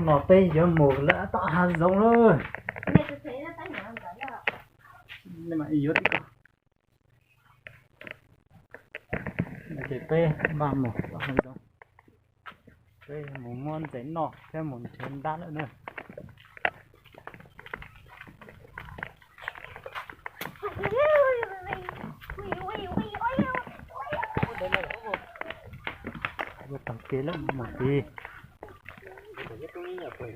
No peb yuav mus lawm tom hav zoov lawm. Nej mam yuav tib ko. Ces peb mam mus tom hav zoov. Peb mus muab ntses noj thiab mus nrhiav ntab lawm na. Tag kev lawm mus tid. Koj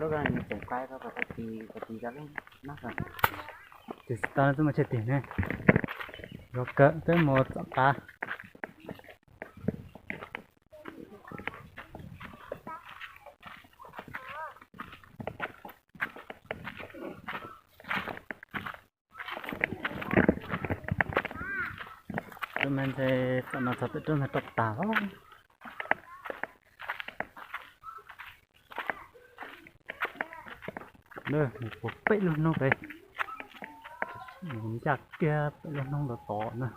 lub nws tseem qai rau koj tis, koj tis koj lub nab. Ces tsis tau, twb muaj tsheej tiag ne. Yuav kawm peb mus txom qab. Roob me ntse, txom no txog pem roob me roj tas os. Mus puag peb lub hnub pem, mus ncaj kiag peb lub hnub ntawd tod na.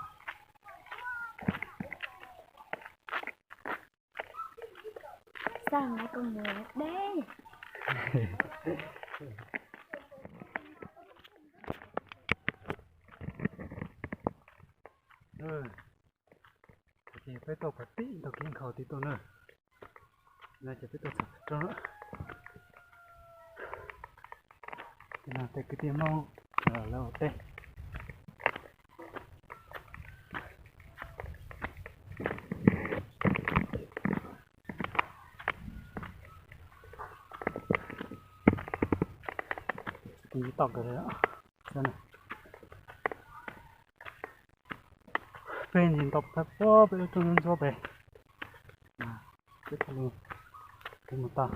Ces peb tuaj kom tib tau kev nkhaus tid tuaj na. No ces peb tuaj txog roob lawm. Ces no tej kwv tij Hmoob lawv ua teb. Kwv tij toj kawg li. Peb ntsis ntau thawj puag peb lub roob ntsuab pem. Peb thiaj li mus tau.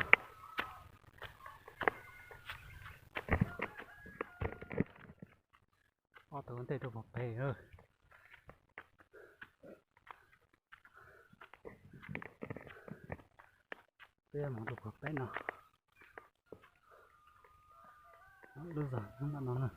Ob tug ntej rau puag pem. Peb mus rau puag pem no. Lub zog hnub no na.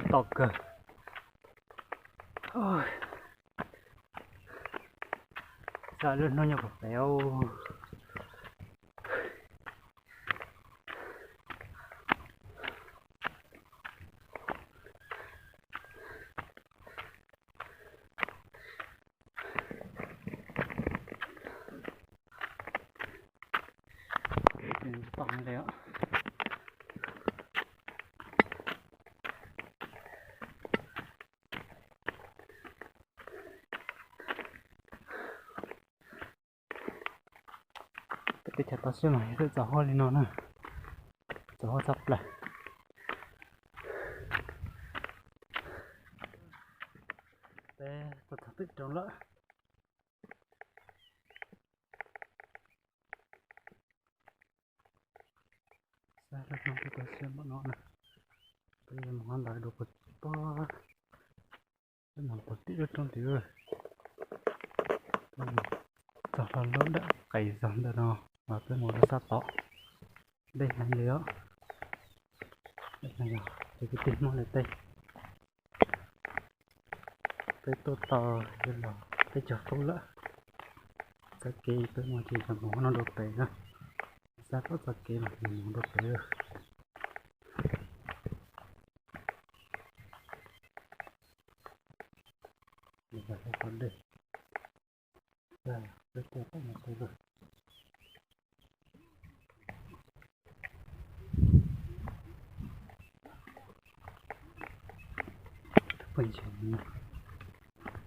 Toj kawg. Xav lub hnub nyob puag pem. Peb teb chaws toj siab mas yog txawm txaus huab li no na, txaus huab tshaj plaws. Peb tuaj txog pem roob lawm. Xav lub hnub peb toj siab npaum no na, peb yuav mus hov ntawd dua puag tod. Peb mus puag tim lub roob tid. Peb mus txog lub dawm qis zog ntawm no mas peb mus rau sab tod. Dej heev li os. Ces kwv tij Hmoob lawv teb, peb tuaj tau los peb caug qub lawm. Txoj kev peb mus ces mus no dua pem na. Xav tom txoj kev mas mus dua pem. Qhov dej, peb tuaj tom no peb lawm. Pheej ntshaw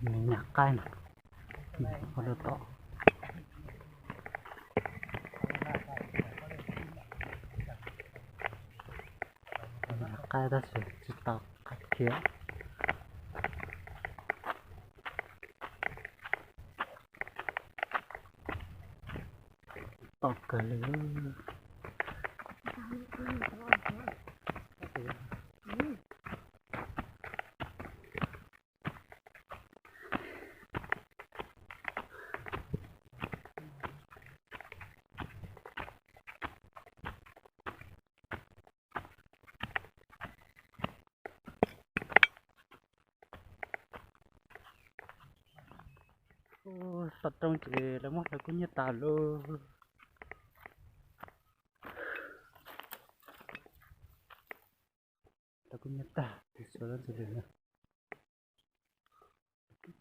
me nyuam qaib no, qhov dawb tom. Me nyuam qaib tab sis tsis tau qab khiav. Toj kawg li. Toj kawg li. roob ces lawv muab hlawv kub nyiab tas lauj. Hlawv kub nyiab tag, tiv xua lawm ntxiv li na.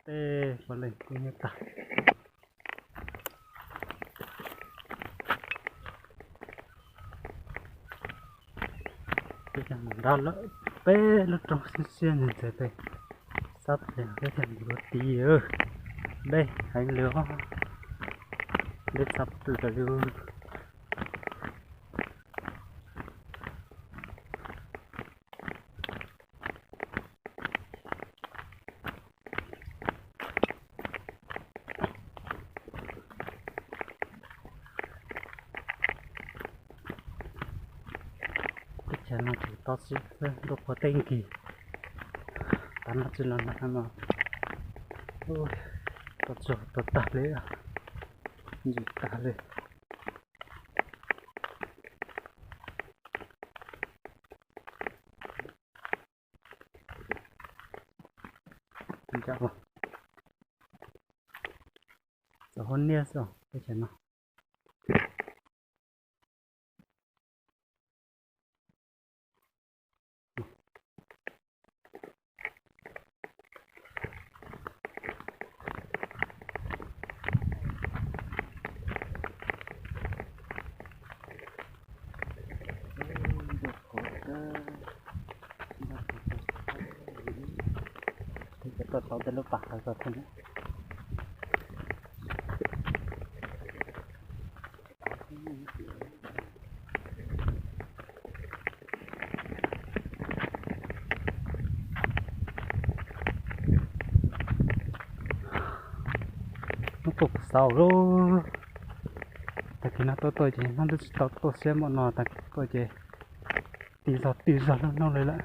Tej pov leeg kub nyiab tag. Peb cov mus nrad lawm, peb lub roob xiab xiab ntxeev ntxeev pem, sab pem peb thiaj mus dua tid. Deb heev li os, deb txhab plaws li. Teb chaws no tseem to xwb, ntuj qhua teb nkig, tav no tsis los nag no, to tsuag to tag li, ntsim tag li. Txaus huab niab xwb teb chaws no. Tuaj tau tej lub pas qhawv ko thiab. Hnub tuaj xaus lauj. Tag kis no tuaj tuaj ces hnub twb tsis tau tuaj siab npaum no, tag kis tuaj ces tig zog tig zog lub hnub li lawm.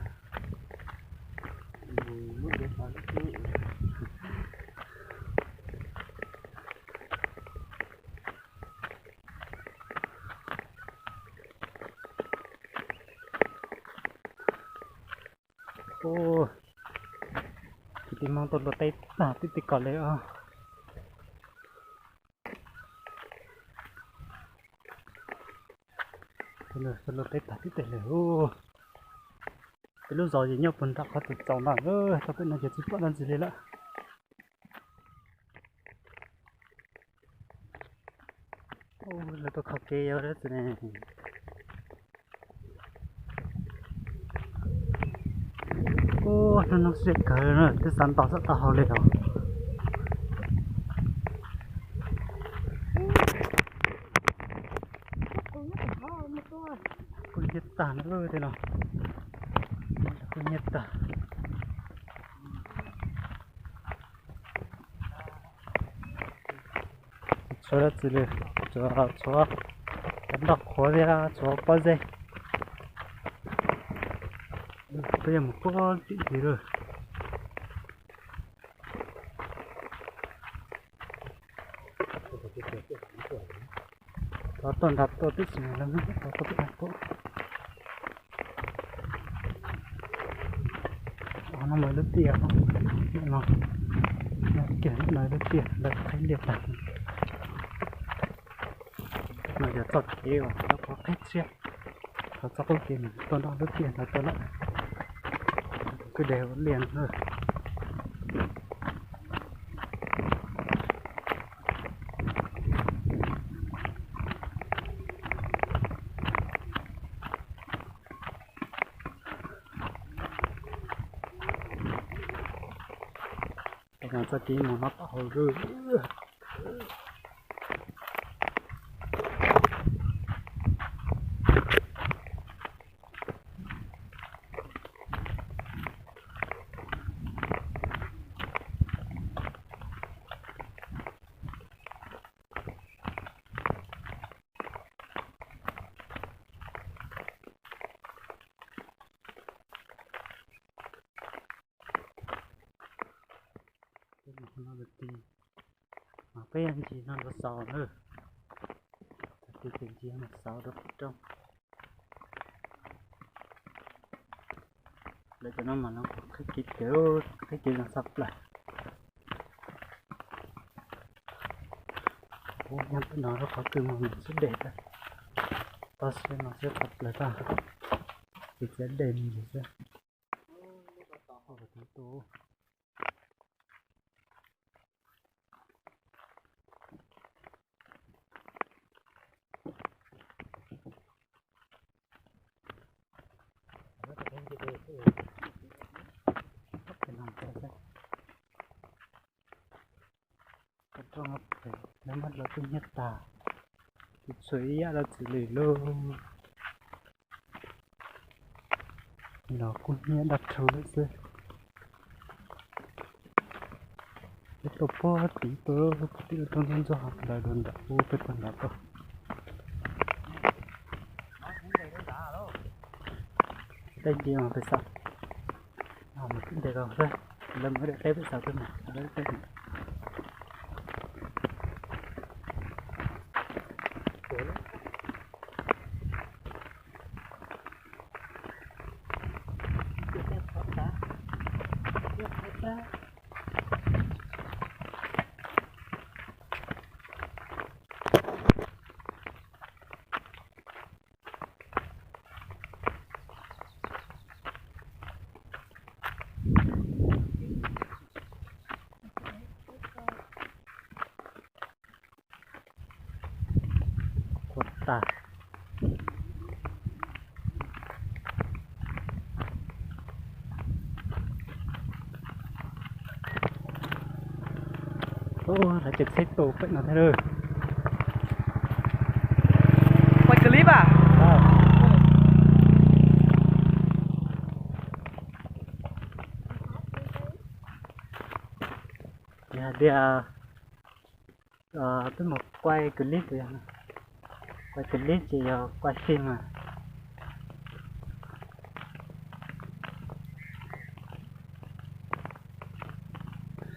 Ub, kwv tij Hmoob tuaj luaj teb tag tib tib ko li os. Tuaj luaj teb tag tib teg li ub. Peb lub zos ces nyob puag nram qhov txaus txaus no, tau peb no ces tsis pom dab ntxiv li lawm. Lawv tuaj kho kev yog dab tsi ne? Ub, hnub no siab kawg na, twb xav nto xav tau hau li os. Kub nyiab tag na tej no, kub nyiab tag. Tshuav dab tsi li, tshuav, tshuav cov nroj qhuav thiab tshuav pob zeb. Peb yuav mus puag tim tid lawm. Thov tuaj nrad tuaj tib si lawv muab tau tuaj pem tuaj. No mas lub tiaj, no kiag no lub tiaj lawv qhib liaj tag. No yog txoj kev uas lawv qhuav qhib tshiab, qhov txoj qub kev mus tuaj nram lub tiaj ntawd tuaj lawm. Kwj deg ua liaj no. Txoj kev mus no tau hauv lawm. Peb mus no lawm tid, mas peb yog ncig no rau xaus na. Tag kis ces ncig no xaus rau pem roob. Lawv cov no mas lawv qhib kev, qhib kev zoo tshaj plaws. Nyob pem no rau qhov twg mas nws tsis dej tag, toj siab no siab tshaj plaws tag, ces txiav dej mus xwb. Lawv muab lawv kub hnyiab tag, tsis tshuav ib yam dab tsi li lauj. Los kub hnyiab dab rhu lawm xwb. Peb tuaj puag tim tuaj, tim tuaj ntxuag ntxuag ntawd dua nram ub peb tuaj nrad tuaj. Teb ncig mas pem xaus, mus teb ncig rau xwb, lawv mus daim teb pem xaus peb mus daim teb. Kuv tas. Lawv ces tsheb tus pem no thiab lawm. Quay clip à? Yog hais tias peb mus quay clip, quay clip ces yog quay phim mas.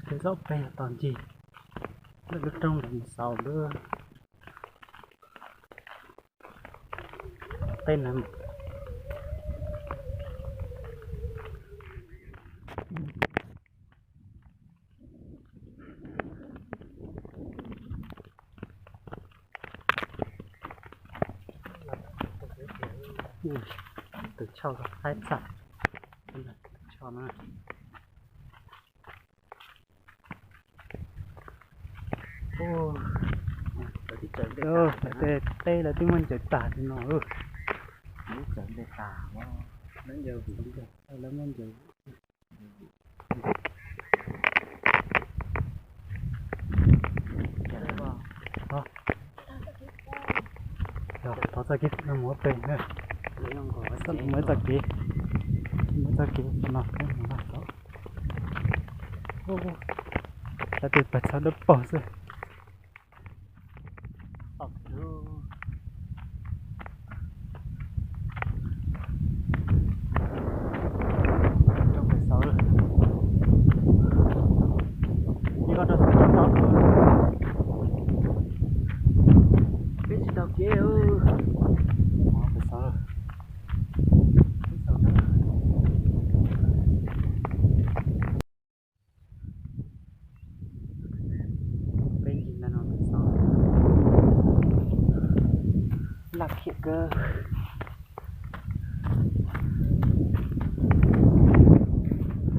Tej zaum peb yog tos ncig lawv lub roob ntawd mus xaus lub teb na. Tus choj haib tshaj, tus choj na. Tej teb lawv twb muab ncaws tag li no. Lawv muab ncaws. Thov txoj kev no mus ua pem na. Muaj txoj kev, muaj txoj kev no peb mus no tod. Xav tias pais txog dawb paug xwb. Peb tsis tau kev. Peb ncig ntawm no xaus, laj khiam kawg.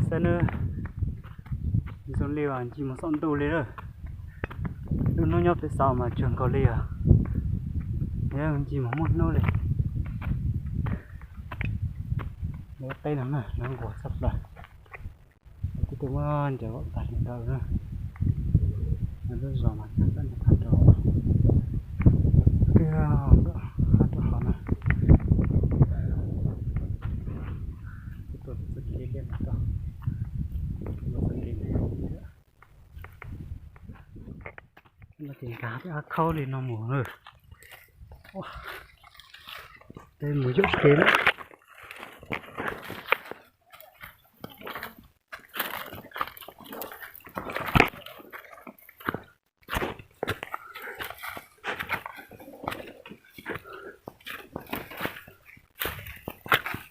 Xav nws zoo li ncig mus saum ntuj li lawm. Lub hnub nyob pem xaus mas cuag nkaus li os, ncig mus muaj hnub li. Lub teb no na, lub nquag tshaj plaws. Tib tug muab ncaws tag li ntawd na. Lub zos mas nyob tag nrho, twb qab rau hauv na. Txoj kev liab liab no, txoj kev no ces nkag peb ab khaub li no mus. Peb mus yuam kev lawm.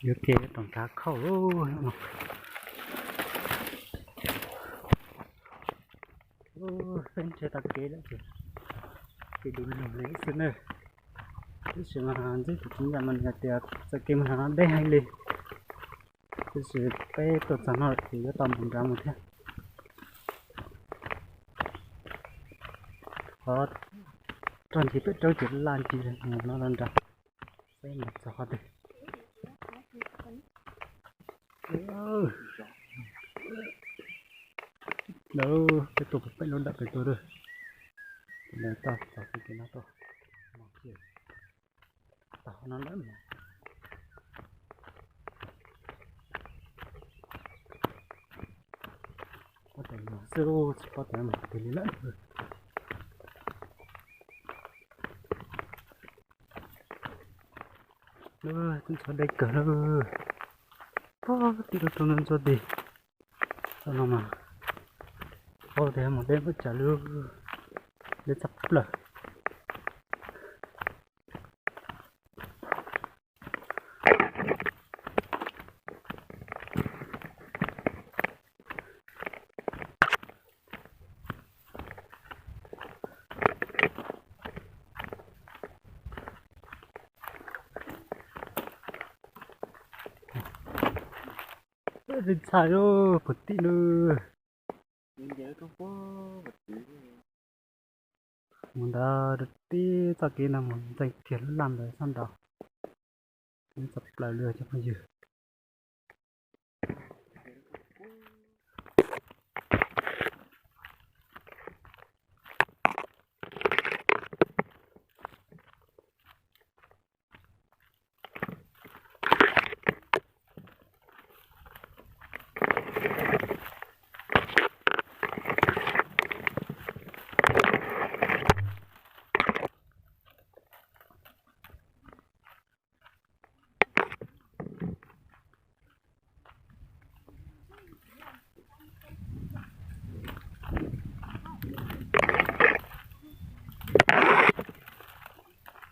Yuav kev rau nrad khauj lawm no. Peb ntshe tau kev lawm ces, Kev du lug li xwb na. Tab sis mas ntxim tus txiv ntxawm mas nws hais tias txoj kev mus no deb heev li. Tab sis peb tuaj txog no ces yuav tau mus nrad mus thiab. Qhov rog ncig peb roob ces laj ncig mus no nrad, peb mus txog qhov twg. Lawv peb tuaj pem lub dawm pem tuaj, lawv txog txoj kev no tuaj, tag no lawm. Ua tes mus xwb, tsis paub tias mus twg li lawm. Lub teb ntxhua deb kawg lawm. Puag tim lub roob ntxhua tid. Txoj no mas paub tias mus deb npaum cas lub, deb tshaj plaws. Ntxhais lub puag tim lub, mus ntawd tib txoj kev no mus ntxeev kiag lub laj ntawd sab nraud. Txog plaws li cov phooj ywg.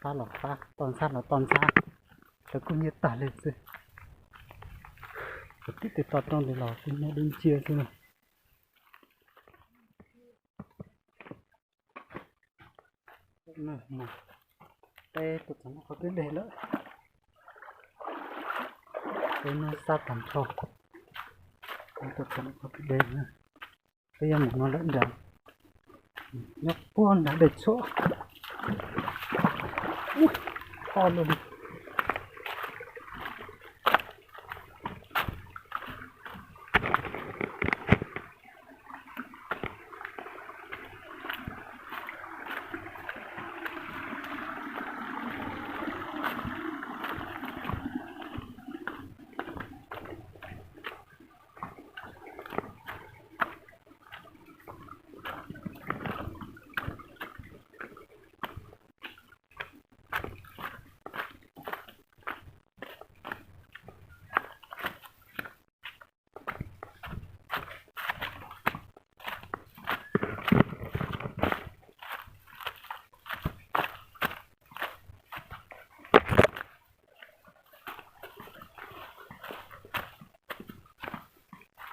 Qab los qab, toj ntxhab los toj ntxhab, lawv kub hnyiab tag li xwb. Tib tug toj roob li los kub hnyiab dub nciab xwb na. Peb tuaj txog qhov kwj deg lawm. Peb muab xab tag nrho, peb tuaj txog qhov kwj deg na. Peb yuav mus no lawm nrad, nyob puag nrad dej tshuam. Ub, to lawm.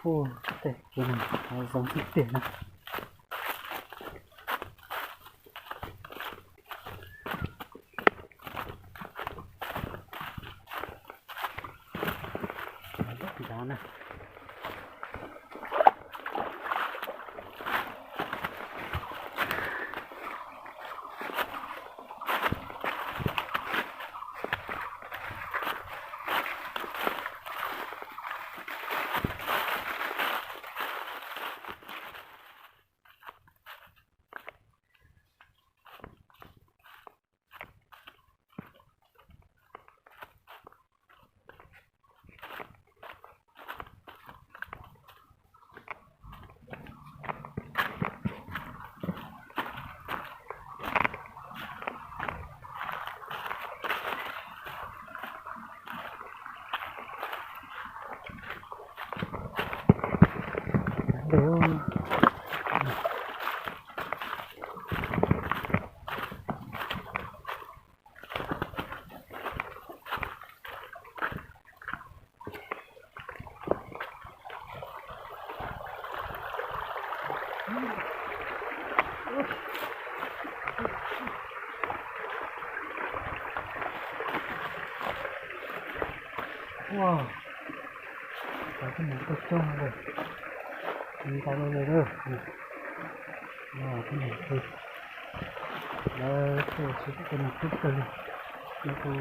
Ua, tej kev no zoo tiag tiag na. Ua, cov tib neeg tuaj coob lawm, ntau lawm lawm. Tib neeg tuaj, lawv tuaj tsis tau neeg tub kawg li, no kuj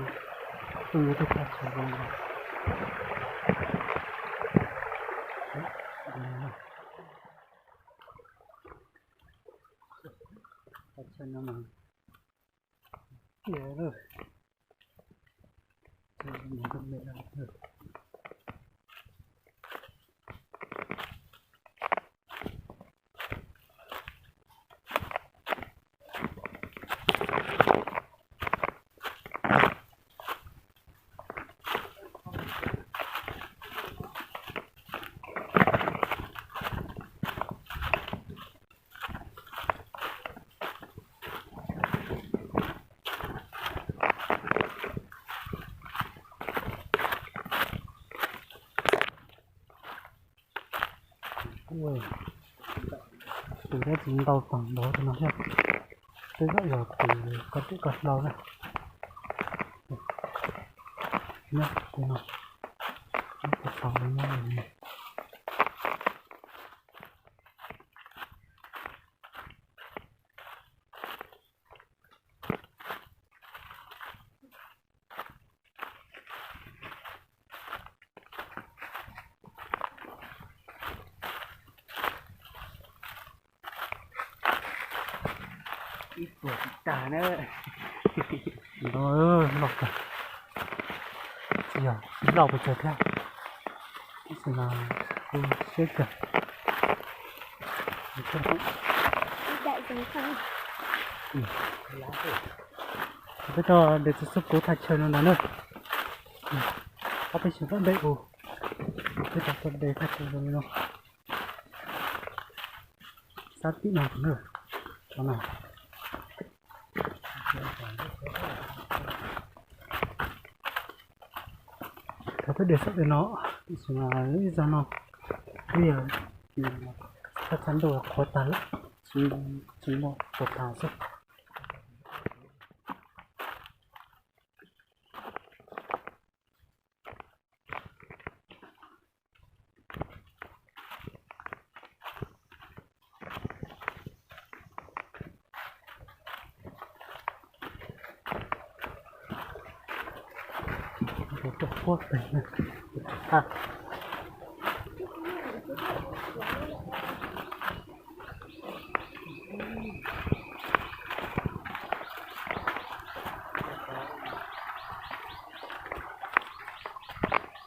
tuaj yuav tej thaj chaw zoo no. Thaj chaw no mas tiag lawm. Tus dab tsi ntau tag nrho no thiab, twb yog tus ko twb ko hlau na. Nyob tus no, nyob tus tau li nyob li no. Ib puas tsis tag na. Ntau loj kawg, tsis yog tsis loj pes tsawg thiab, tab sis mas kuj siab kawg. Peb coj de txiv xub puv thaj chaw no ntag na. Ob peb xyoos pab npe u, peb coj de thaj chaw zoo li no. Sab tim no na, no na. Thaum twb de sab tim no, tab sis mas ib zaug no twb yog thaj tsam ntuj qhuav tag lawm, tsis muaj puas tas xwb.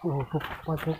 Ua, poj tub, poj tub.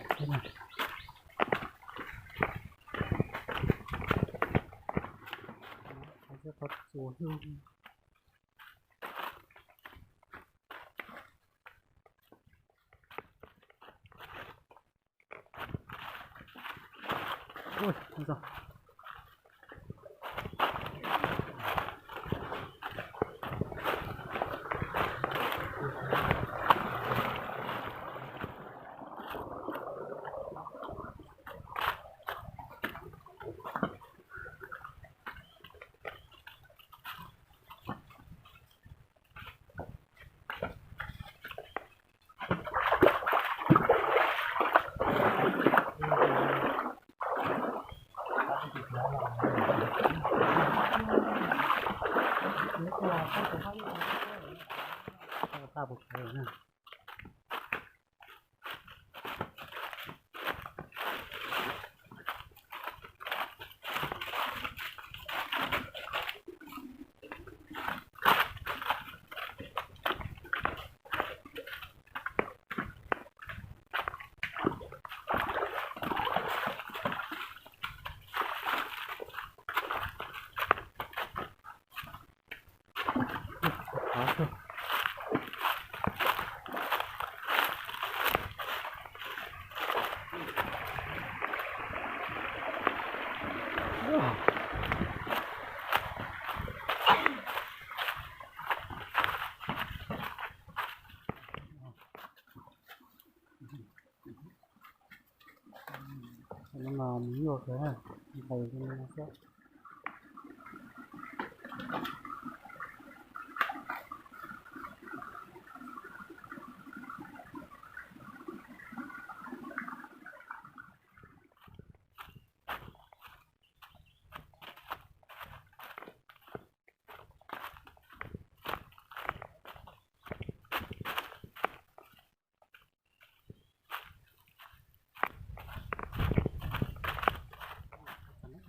Mas mus nyuaj kawg, nqis li no xwb.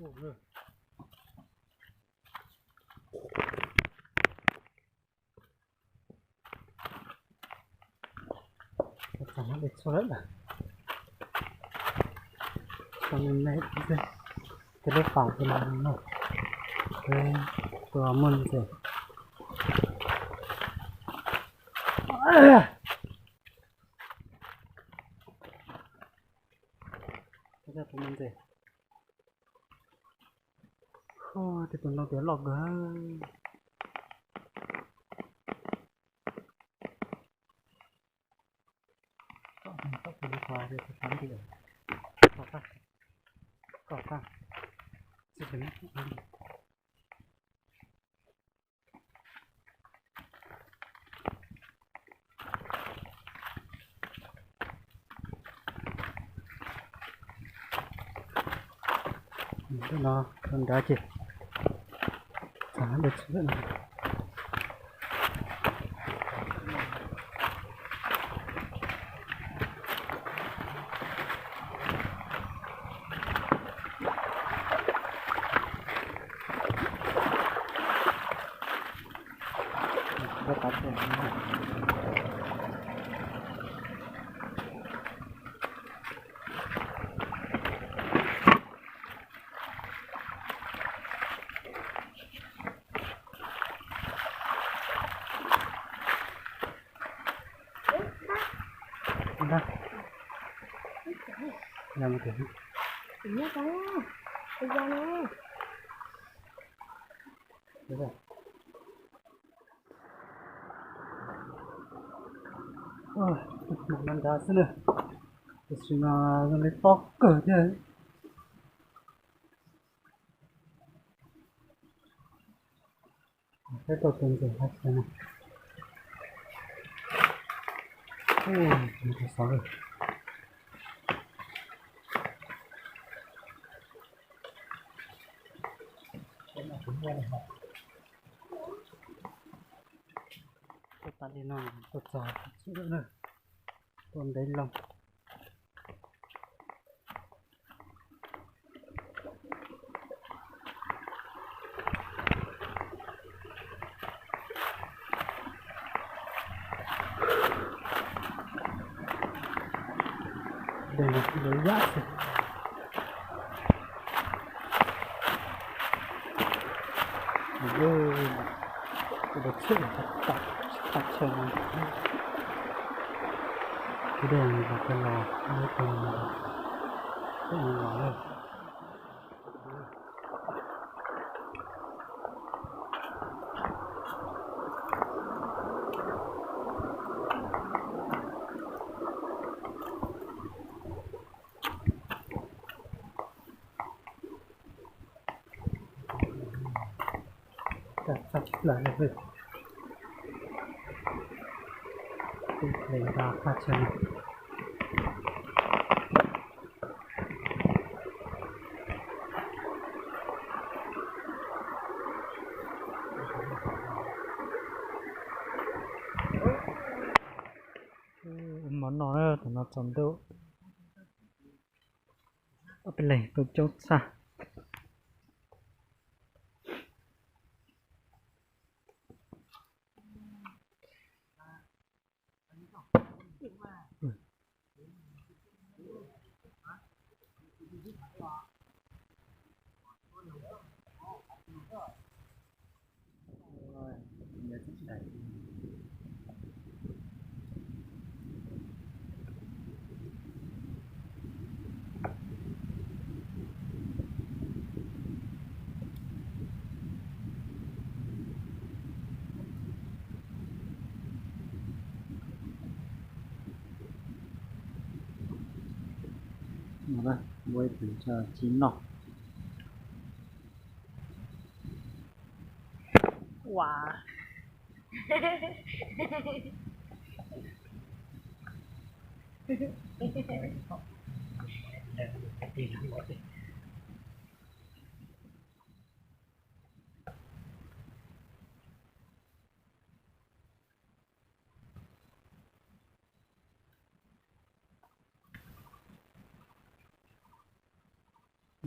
Txog lawm, txog me me, ces lub pas ces no, tus muaj ntses. Tus muaj ntses. Tej tus ntoo tias loj kawg. Ntawm no, ntawd ces txog dej tshwm lawm. Nrad xwb na, tam sim no zoo li tob kawg thiab. Peb tau tus ntses hab xwb na. Tus xauv lawm. Tuaj tas li no, tuaj txog tsev lawm na, tuaj ntev loo. Dej no kuj zoo yam xwb. Tus dej tsheb tsis tag chaw no. Tus dej los, tus los, tus los lawm. Tag tag plaws lawm. Tub hle nta qab tshaj no. Ua mov noj na, thaum no tsaus ntuj, ob peb leeg tuaj coob tshaj. Muab ib tug tso tsis noj. Ua.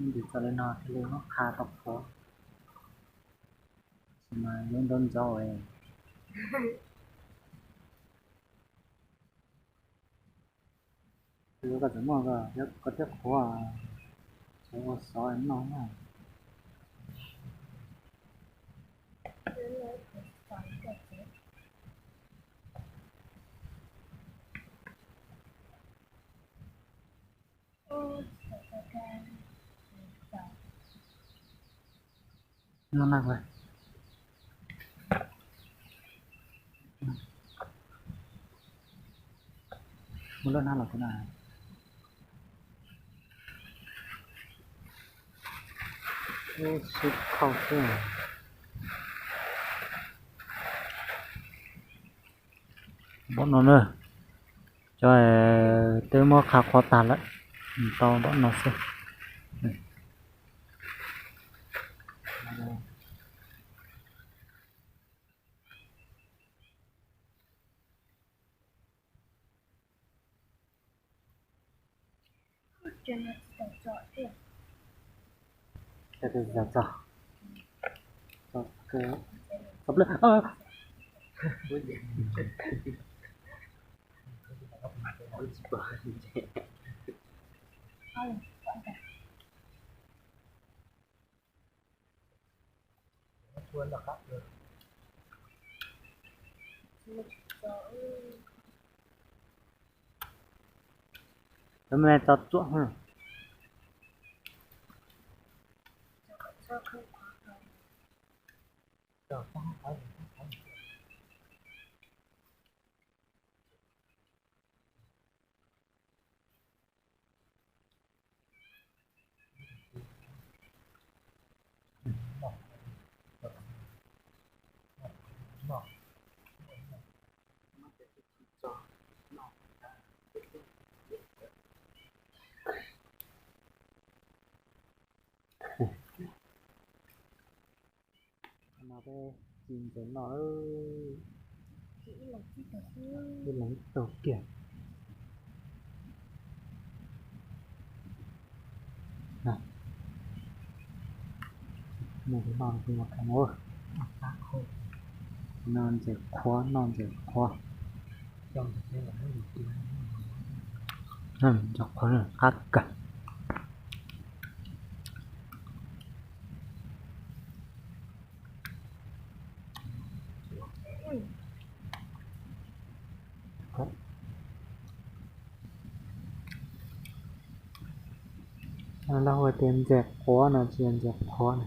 Ntim txog li no thiaj li muab qha tau qhuav, tab sis mas yuav ntxov ntxov es. Koj txawm muaj koj thiab qhuav, xyov ua xov noj na. Lub nag, muaj lub nag los kuv na. Sib khauj xwb. Npaum no na, cov twb muab qha qhuav tag lawm, tau npaum no xwb. Cov me tso tsuam. No peb ci ntses noj, ib leeg ib tug kiag. Noj ntses qhuav, noj ntses qhuav. Ntses qhuav qab kawg. Lawv hu tias ntses quav no tsis yog ntses qhuav na.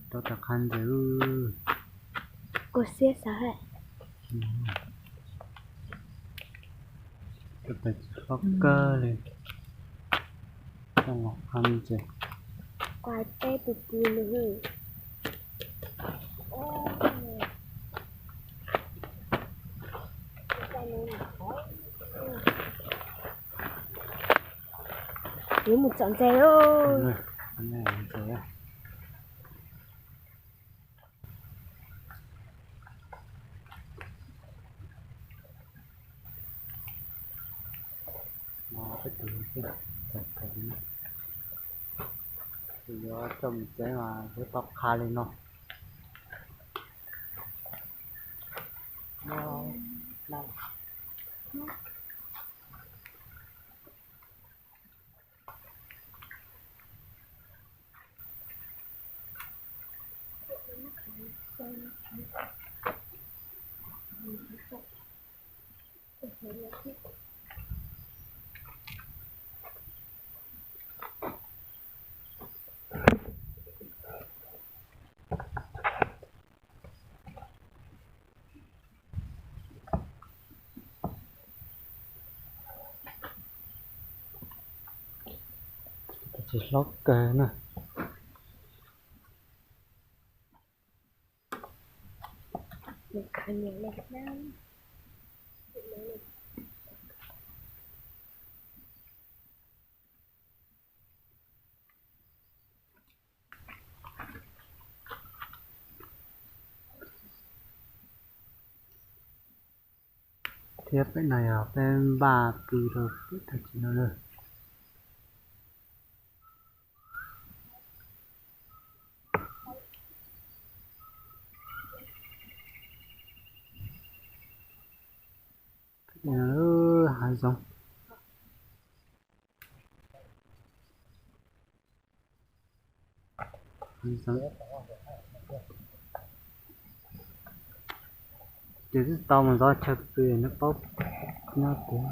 Tau tag qhab ntses. Kua siab xav hais. Tus pem tsis paub kawg li. Tau los qhab ntses. Quaj teb pw pw li. Yuav mus tsom ntses lauj. Yuav tsom ntses mas yuav tau qha li no. Tsis hlob kawg na. Thiab peb no yog peb npaj pw rau peb tag kis no na. Hav zoov. Ces twb tau mus zov chaw pw nws paub nyob tiag.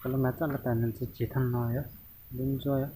Koj los mas txoj laj tas nws tsis tsis tag no yom, lub ntsuab yom.